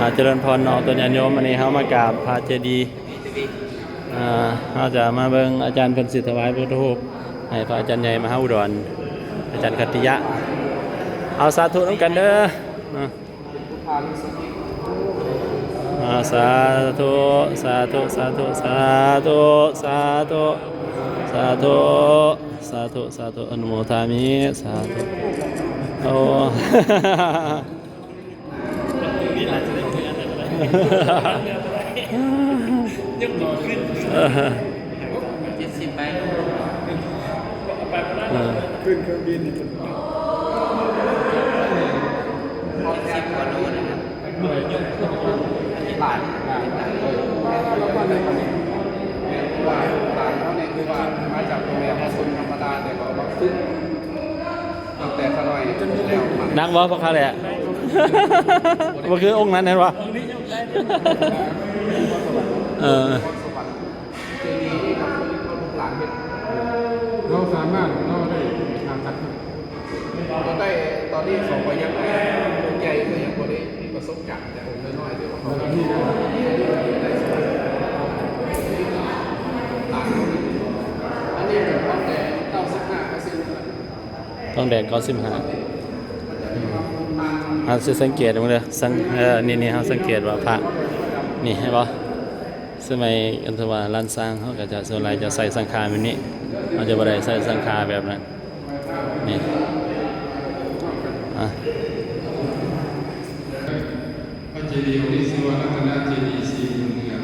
ອາ ຈະເລີນພອນເນາະ ຕົວຍາດໂຍມ, ອັນນີ້ເຮົາມາກາບພະເຈດີ. ອາ ເຮົາຈະມາເບິ່ງອາຈານເພິ່ນຊິຖວາຍພຸດທະຮູບໃຫ້ພະອາຈານໃຫຍ່ມະຫາອຸດອນ ອາຈານຂັດຕິຍະ. ເອົາ ສາທຸນຳກັນເດີ. ອາ ສາທຸ ສາທຸ ສາທຸ ສາທຸ ສາທຸ ສາທຸ ສາທຸ ອະນຸໂມທາມິ ສາທຸ. ໂອ້ ເຈັດສິບໃບ ເອີ ຂຶ້ນເຄື່ອງບິນນີ້ເພິ່ນ ເຈັດສິບກວ່າໂລນະຄັບ. ຫຼາຍ ຫຼາຍ ຫຼາຍ ຫຼາຍເນາະ. ນີ້ຄືວ່າມາຈາກໂຮງແຮມຊົນທຳມະດາ ແຕ່ກໍເອົາມາຝຶກ ຕັ້ງແຕ່ຂ້ານ້ອຍແລ້ວ. ໜັກບໍ່ພວກຂ້າແຫຼະ? ບໍ່ຄືອົງນັ້ນແມ່ນບໍ່? ເອີ ເຈດີນີ້ກໍຄືລູກຫຼານເຮັດ. ເຮົາສາມາດ ເຮົາໄດ້ ກໍໄດ້ ຕອນນີ້ເຂົາກໍຍັງ ໃຫຍ່ກໍຍັງບໍ່ໄດ້ມີປະສົບການ ແຕ່ອົງນ້ອຍໆ ທີ່ວ່າເຂົາ ອັນນີ້ເປັນຄວາມແຕກ ເກົ້າສິບຫ້າເປີເຊັນ. ທອງແດງເກົ້າສິບຫ້າ. ເຮົາຊິສັງເກດເບິ່ງເດີ ສັງ ເອີ ນີ້ ນີ້ ເຮົາສັງເກດວ່າພະ ນີ້ ເຫັນບໍ່? ສະໄໝອັນທີ່ວ່າລ້ານຊ້າງ ເຮົາກໍຈະ ສ່ວນຫຼາຍຈະໃສ່ສັງຂາແບບນີ້ ເຮົາຈະບໍ່ໄດ້ໃສ່ສັງຂາແບບນັ້ນ. ນີ້ ອາ ພະເຈດີອົງນີ້ຊື່ວ່າລັດຕະນະເຈດີສີບຸນເຮືອງ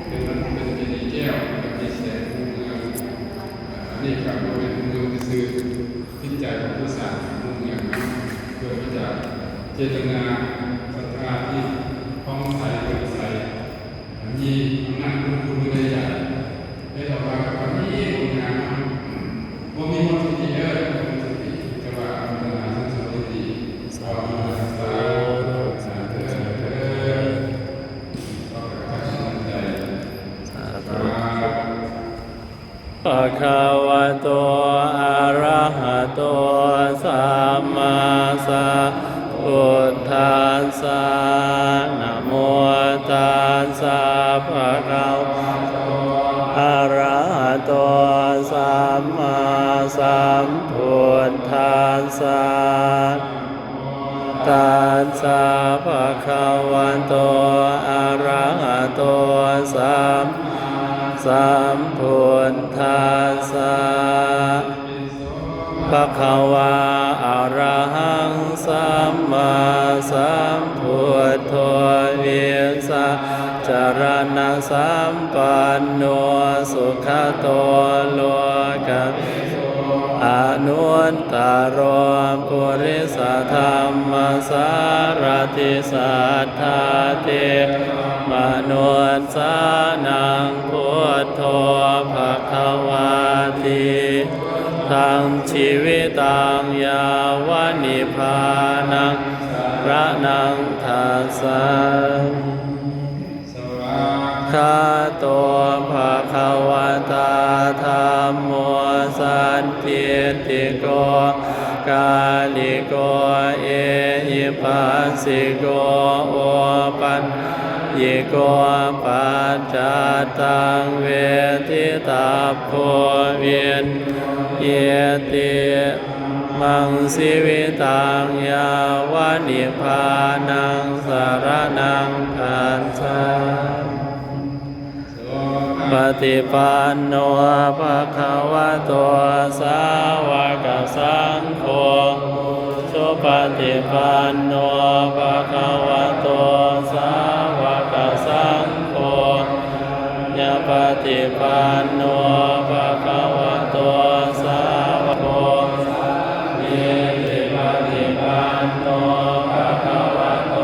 ເປັນ ເປັນເຈດີແກ້ວ ແລະ ມີແສງຮຸ່ງເຮືອງ. ອັນນີ້ກໍບໍ່ແມ່ນຮຸ່ງເຮືອງຊື່ໆ ຈິດໃຈຂອງຜູ້ສ້າງຮຸ່ງເຮືອງນຳ ເກີດມາຈາກເຈດຕະນາ ສັດທາທີ່ຜ່ອງໃສ ເປີດໃສ ມີອຳນາດບຸນຄຸນວິໄລຍະ ເຮັດອອກມາກໍມີຜົນງາມ. ບໍ່ມີໝົດສະຕິເດີ ບໍ່ມີໝົດສະຕິ ແຕ່ວ່າອະນຸໂມທະນາສາທຸດີ. ສາທຸ ສາທຸ ສາທຸເດີ ຂໍໃຫ້ຕັ້ງໃຈ. ສາທຸ. ພະຄະວະໂຕ ອະລະຫະໂຕ ສຳມາສຳພຸດທັດສະ ນະໂມຕັດສະ ພະຄະວະໂຕ ອະລະຫະໂຕ ສຳມາສຳພຸດທັດສະ. ຕັດສະ ພະຄະວະໂຕ ອະລະຫະໂຕ ສຳມາສຳພຸດທັດສະ. ພະຄະວາ ອະລະຫັງ ສຳມາສຳພຸດໂທ ວິຊາຈາລະນະສຳປັນໂນ ສຸຂະໂຕ ໂລກະ ອະນຸດຕະໂລ ປຸລິສະທຳມະສາລະທິ ສັດທາເທວະມະນຸດສານັງ ພຸດໂທ ພະຄະວາ ທີ ທັງ ຊີວິຕັງ ຍາວະ ນິບພານັງ ສະລະນັງ ຄັດສະ. ສະວາກຂາໂຕ ພະຄະວະຕາ ທຳໂມ ສັນທິດທິໂກ ອາກາລິໂກ ເອຫິປັດສິໂກ ໂອປັນນະຍິໂກ ປັດຈັດຕັງ ເວທິຕັບໂພ ວິນຍາເອຕິ ມັງ ຊີວິຕັງ ຍາວະ ນິບພານັງ ສະລະນັງ ຄັດສະ. ປະຕິປັນໂນ ພະຄະວະໂຕ ສາວະກະສັງໂຄ ສຸປະຕິປັນໂນ ພະຄະວະໂຕ ສາວະກະສັງໂຄ ຍາປະຕິປັນໂນ ພະຄະວະໂຕ ສາວະໂກ ສາມີທິປະຕິປັນໂນ ພະຄະວະໂຕ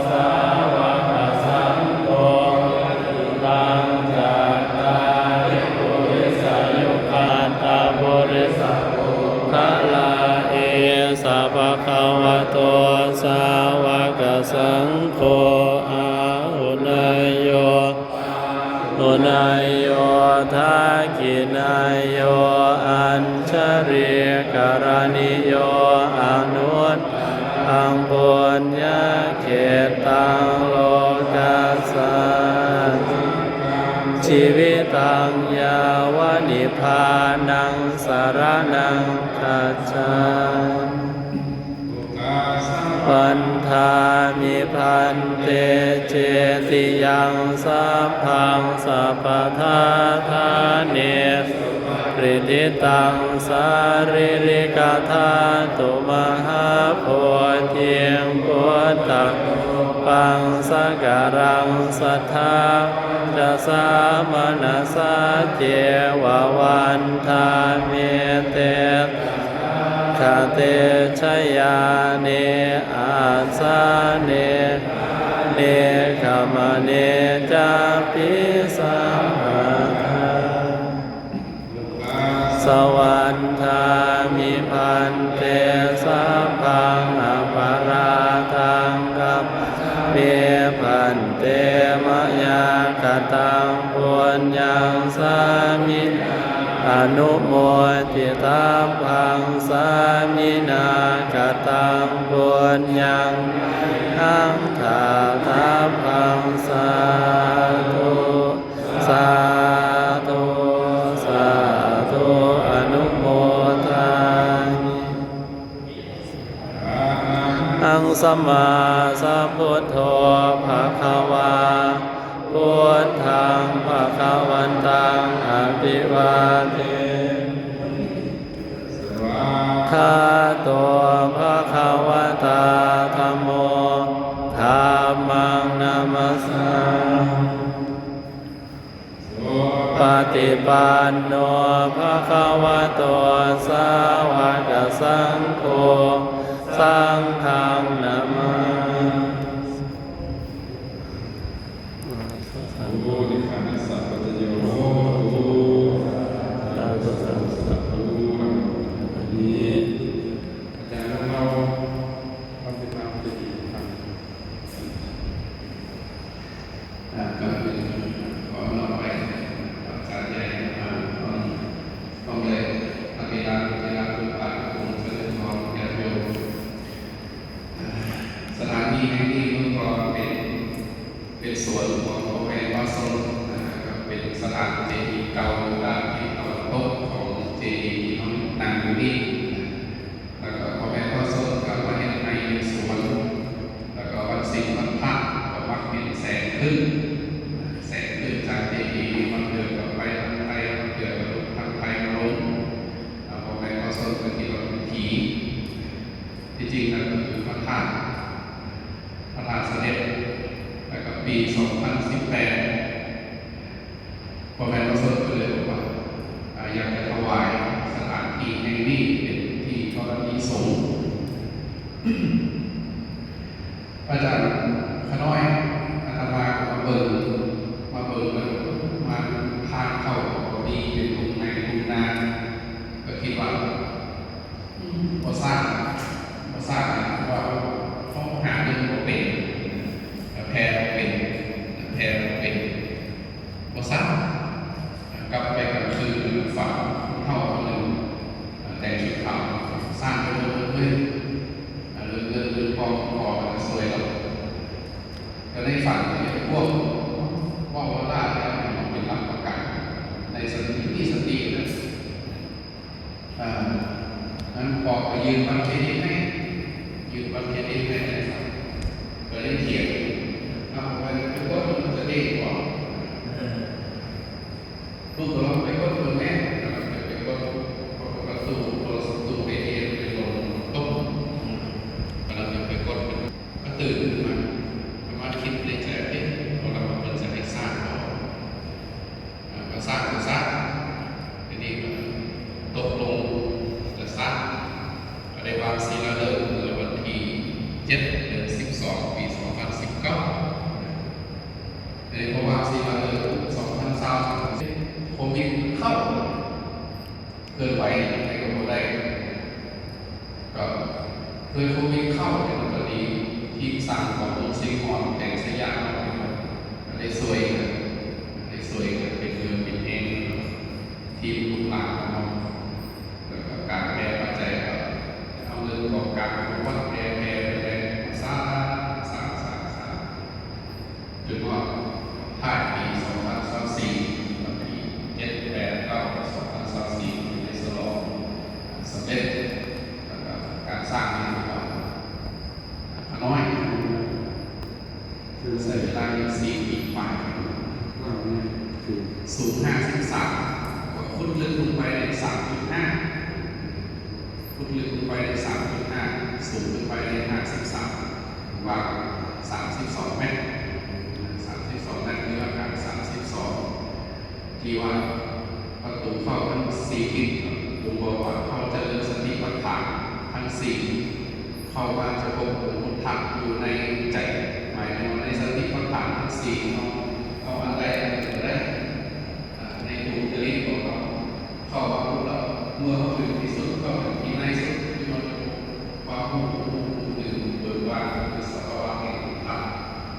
ສາວະກະສັງໂຄ ຍະຕິຕັງ ຈັດຕາລິ ປຸລິສະຍຸຄາ ອັດຕະ ປຸລິສະປຸກຄະລາ ເອສະ ພະຄະວະໂຕ ສາວະກະສັງໂຄ ອາຫຸເນຍໂຍ ຫຸເນຍໂຍ ທັກຂິເນຍໂຍ ອັນຊະລີກະລະນິໂຍ ອະນຸດຕະຣ ຕັງ ປຸນຍະເຂດຕັງ ໂລກັດສະ ຈີວິຕັງ ຍາວະນິບພານັງ ສະລະນັງ ຄັດສາ ວັນທາມິ ພັນເຕ ເຈຕິຍັງ ສັບພັງ ສັບປະທາທາເນ ປະຕິດຕິຕັງ ສາລີລິກະທາຕຸ ມະຫາໂພທິງ ພຸດທະຮູປັງ ສັກກາລັງ ສັດທາ ວັດຊະສາ ມະນະສາ ເຈວະ ວັນທາມິ ເຕ ຄະເຕ ຊະຍານິ ອາສານິ ເນກະມະນິ ຈາປິ ສະຫະທາ ສະວັນທາມິ ພັນເຕ ສັບພັງ ອະປະລາທັງ ຂະມາ ເມ ພັນເຕ ມະຍາກະຕັງ ປຸນຍັງ ສາມິນາ ອະນຸໂມທິຕັບພັງ ສາມິນາ ກະຕັງ ປຸນຍັງ ມະຍັງ ທາຕັບພັງ ສາທຸ ສາທຸ ສາທຸ ອະນຸໂມທາມິ ອະຫັງ ສຳມາສຳພຸດໂທ ພະຄະວາ ພຸດທັງ ພະຄະວັນຕັງ ອະພິວາເທ ສະວາຄາໂຕ ພະຄະວະຕາ ທຳໂມ ທຳມັງ ນະມັດສາມິ ສຸປະຕິປັນໂນ ພະຄະວະໂຕ ສາວະກະສັງໂຄ ສັງຄັງ ນະມາ ໂອ ນິພານະສັບປັດຈະໂຍໂຫຕຸ ສາທຸ ສາທຸ ສາທຸ ອາຈານເຮົາ ເຮົາຊິມາເປັນ ອ່າ ການເປັນ ຂໍນ້ອມໄປ ພະອາຈານໃຫຍ່ ອ່າ ຕ້ອງ ຕ້ອງໄດ້ ພະເຖລະ ເຖລະ ລູກຫຼານ ອົງສະເລີນທອງ ຍາດໂຍມ ອ່າ ສະຖານທີ່ແຫ່ງນີ້ມັນກໍເປັນ ເປັນສວນຂອງພໍ່ແມ່ພະສົງ ອ່າ ກໍເປັນສະຖານເຈດີย์ເກົ່າ ຢູ່ດ້ານທິດຕາເວັນຕົກຂອງເຈດີย์ທີ່ເຮົານັ່ງຢູ່ນີ້. ແລ້ວກໍພໍ່ແມ່ພະສົງກໍມາເຮັດໄຮ່ເຮັດສວນ ແລ້ວກໍວັນສິນວັນພະກໍມັກເຫັນແສງຂຶ້ນ ແສງຂຶ້ນຈາກເຈດີ ບາງເທື່ອກໍໄປທາງໄທ ບາງເທື່ອກໍລົງທາງໄທມາລົງ ແລ້ວພໍ່ແມ່ພະສົງກໍຄິດວ່າເປັນຜີ ທີ່ຈິງນັ້ນກໍຄືພະທາດ ພະທາດສະເດັດ ແລ້ວກໍປີສອງພັນສິບແປດ ພໍ່ແມ່ພະສົງກໍເລີຍບອກວ່າ ອາ ຢາກຈະຖະຫວາຍສະຖານທີ່ແຫ່ງນີ້ເປັນທີ່ທໍລະນີສົງ. ອາຈານຂະນ້ອຍ ອາດຕະມາກໍມາເບິ່ງ ມາເບິ່ງແລ້ວ ມາທາງເຂົ້າກໍບໍ່ມີ ເປັນທົ່ງໄຮ່ທົ່ງນາ ກໍຄິດວ່າ ອືມ ບໍ່ສ້າງ ບໍ່ສ້າງ ເພາະວ່າເຮົາຫາເງິນບໍ່ເປັນ ແຜ່ບໍ່ເປັນ ແຜ່ບໍ່ເປັນ ບໍ່ສ້າງ. ກັບໄປກາງຄືນ ຝັນຜູ້ເຖົ້າຄົນໜຶ່ງ ແຕ່ງຊຸດຂາວ ສ້າງໄປເບິ່ງເລີຍ ເລື່ອງເງິນເລື່ອງທອງ ຂໍມັນຊ່ວຍເຮົາ. ກໍໃນຝັນກໍເຫັນພວກ ເວົ້າວ່າຫຼ້າແທ້ ເປັນຫຼັກປະກັນ ໃນສະຕິ ມີສະຕິນະ. ອ່າ ນັ້ນພໍ່ກໍຢືມບັດເຄຣດິດໃຫ້ ຢືມບັດເຄຣດິດໃຫ້ ກໍເລີຍຖຽງ ເອົາ ໄປ ໄປກົດມັນຈະເດ້ງບໍ່? ລູກກໍລອງໄປກົດເບິ່ງແດ່ ກໍເລີຍໄປກົດ ປະຕູ ໂທລະສັບຕູ້ ເອທີເອັມ ໄປລົງຕົກ ກໍເລີຍໄປກົດ ກໍຕື່ນຂຶ້ນມາ ກໍມາຄິດໃນໃຈ ເອີ ບໍ່ລະວ່າເພິ່ນຈະໃຫ້ສ້າງບໍ່? ອ່າ ກໍສ້າງກໍສ້າງ ທີນີ້ກໍຕົກລົງຈະສ້າງ ກໍໄດ້ວາງສີລາເລີກເມື່ອວັນທີເຈັດ ເດືອນສິບສອງ ປີສອງພັນສິບເກົ້າ. ທີນີ້ພໍວາງສີລາເລີກ ສອງພັນຊາວ ໂຄວິດເຂົ້າ ເຄື່ອນໄຫວໃດກໍບໍ່ໄດ້ ກໍເຄີຍໂຄວິດເຂົ້າ ແຕ່ກໍດີ ທີມຊ່າງຂອງລຸງສິງຫອນ ແດງສະຫຍາມ ກໍໄດ້ຊ່ວຍກັນ ໄດ້ຊ່ວຍກັນເປັນເຫື່ອເປັນແຮງ ທີມລູກຫຼານຂອງເຮົາ ແລ້ວກໍການແຜ່ປັດໄຈ ກໍເອົາເງິນກອງກາງຂອງວັດແຜ່ ແຜ່ໄປ ໃຊ້ເວລາຢູ່ສີ່ປີປາຍ. ສູງຫ້າສິບສາມ ກະຂຸດເລິກລົງໄປໄດ້ສາມຈຸດຫ້າ ຂຸດເລິກລົງໄປໄດ້ສາມຈຸດຫ້າ ສູງຂຶ້ນໄປໄດ້ຫ້າສິບສາມ ກວ້າງສາມສິບສອງແມັດ ສາມສິບສອງແມັດ ເຫຼືອການສາມສິບສອງ ທີ່ວ່າປະຕູເຂົ້າທັງສີ່ທິດ ບົ່ງບອກວ່າເຮົາຈະເລີນສະຕິປັດຖານທັງສີ່ ເຂົ້າມາຈະພົບອົງພຸດທະຢູ່ໃນໃຈ ໝາຍເຖິງວ່າໃນສະຕິປັດຖານທັງສີ່ເຮົາ ເຮົາອັນໃດອັນໜຶ່ງກະໄດ້ ໃນໂອຈະລິດຂອງເຮົາ ເຂົ້າມາພຸດທະ ເມື່ອເຮົາເຖິງທີ່ສຸດ ເຂົ້າເຖິງທີ່ໃນສຸດ ຄືເຮົາຈະພົບຄວາມຮູ້ ຮູ້ຕື່ນເບີກບານ ຄືສະພາວະແຫ່ງພຸດທະ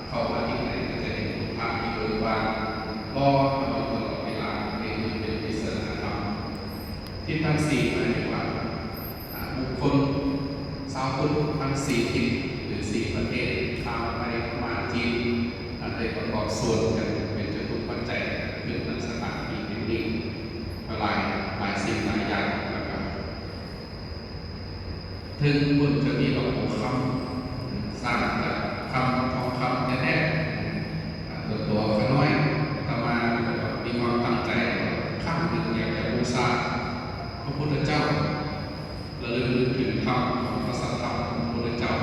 ເຂົ້າມາທີ່ໃນກະຈະເຫັນພຸດທະທີ່ເບີກບານ ລໍເຮົາຢູ່ຕະຫຼອດເວລາ ນີ້ຄືເປັນວິປັດສະນາທຳ. ທິດທັງສີ່ໝາຍເຖິງວ່າ ອາ ບຸກຄົນຊາວພຸດທັງສີ່ທິດ ຫຼື ສີ່ປະເທດ ລາວ ໄທ ພະມ້າ ຈີນ ອາ ໄດ້ປະກອບສ່ວນກັນເປັນຈະຕຸປັດໄຈ ຂຶ້ນນຳສະຖານທີ່ແຫ່ງນີ້ ກະຫຼາຍ ຫຼາຍສິ່ງຫຼາຍຢ່າງ ແລ້ວກະ ເຖິງເພິ່ນຈະມີດອກໂພຄຳ ສ້າງຈາກຄຳ ທອງຄຳແທ້ໆ ອາ ຕົວຂະນ້ອຍ ອາດຕະມາມີຄວາມຕັ້ງໃຈວ່າ ຄັ້ງໜຶ່ງຢາກຈະບູຊາພະພຸດທະເຈົ້າ ລະລຶກນຶກເຖິງທຳຂອງພະສັດທຳຂອງພະພຸດທະເຈົ້າ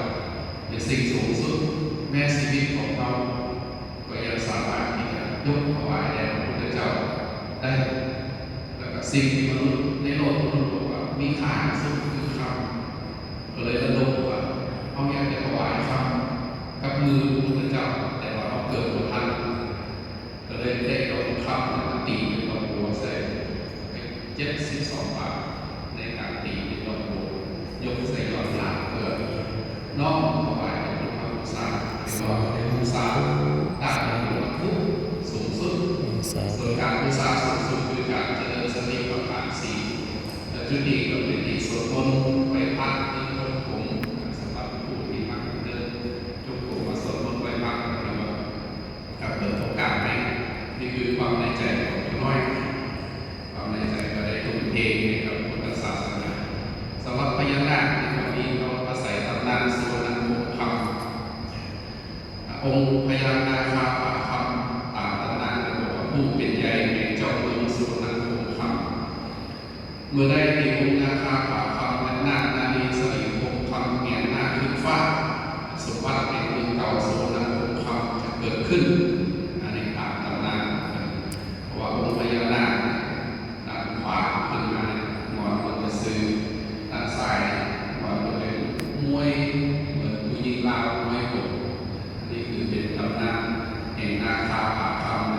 ເປັນສິ່ງສູງສຸດ ແມ້ຊີວິດຂອງເຮົາ ກໍຍັງສາມາດທີ່ຈະຍົກຖວາຍແດ່ພະພຸດທະເຈົ້າໄດ້ ແລ້ວກະສິ່ງທີ່ມະນຸດໃນໂລກມະນຸດບອກວ່າມີຄ່າທີ່ສຸດຄືຄຳ ກໍເລີຍລະດົມວ່າເຮົາຢາກຈະຖວາຍຄຳກັບມືພະພຸດທະເຈົ້າ ແຕ່ວ່າເຮົາເກີດບໍ່ທັນ ກໍເລີຍໄດ້ເອົາຄຳມາຕີເປັນດອກໂບໃສ່ ເຈັດສິບສອງບາດ ໃນການຕີເປັນດອກໂບ ຍົກໃສ່ຍອດລານເພື່ອນ້ອມຖວາຍເປັນພຸດທະບູຊາ ເປັນວ່າເປັນບູຊາດ້ານວັດຖຸສູງສຸດ ສ່ວນການບູຊາສູງສຸດຄືການຈະເລີນສະຕິປັດຖານສີ່ ແລະ ຈຸດນີ້ກໍເປັນທີ່ສວດມົນໄຫວ້ພະຄືຈົງກົມ ສຳລັບຜູ້ທີ່ມັກເດີນຈົງກົມມາສວດມົນໄຫວ້ພະ ກໍຖືວ່າ ກະເປີດໂອກາດໃຫ້ ນີ້ຄືຄວາມໃນໃຈຂອງຂ້ານ້ອຍ ຄວາມໃນໃຈກະໄດ້ທຸ່ມເທໃຫ້ກັບພຸດທະສາສະໜາ. ສຳລັບພະຍານາກນີ້ກະມີ ເຮົາອາໄສຕຳນານສຸວັນນະຄົງຄຳ ອົງພະຍານາຄາຜາຄຳ ຕາມຕຳນານກະບອກວ່າ ຜູ້ເປັນໃຫຍ່ແຫ່ງເຈົ້າເມືອງສຸວັນນະຄົງຄຳ. ເມື່ອໃດທີ່ອົງນາຄາຜາຄຳ ແລະ ນາງນາລີສະຫຼີຄົງຄຳແຫງນໜ້າຂຶ້ນຟ້າ ສົມບັດແຫ່ງເມືອງເກົ່າສຸວັນນະຄົງຄຳຈະເກີດຂຶ້ນ. ອັນນີ້ຕາມຕຳນານ ເພາະວ່າອົງພະຍານາກດ້ານຂວາຂຶ້ນມາ ງອນເພິ່ນຈະຊື່ ດ້ານຊ້າຍງອນເພິ່ນຈະໝວຍ ເໝືອນຜູ້ຍິງລາວມວຍກົງ. ອັນນີ້ຄືເປັນຕຳນານແຫ່ງນາຄາຜາຄຳ ແລະ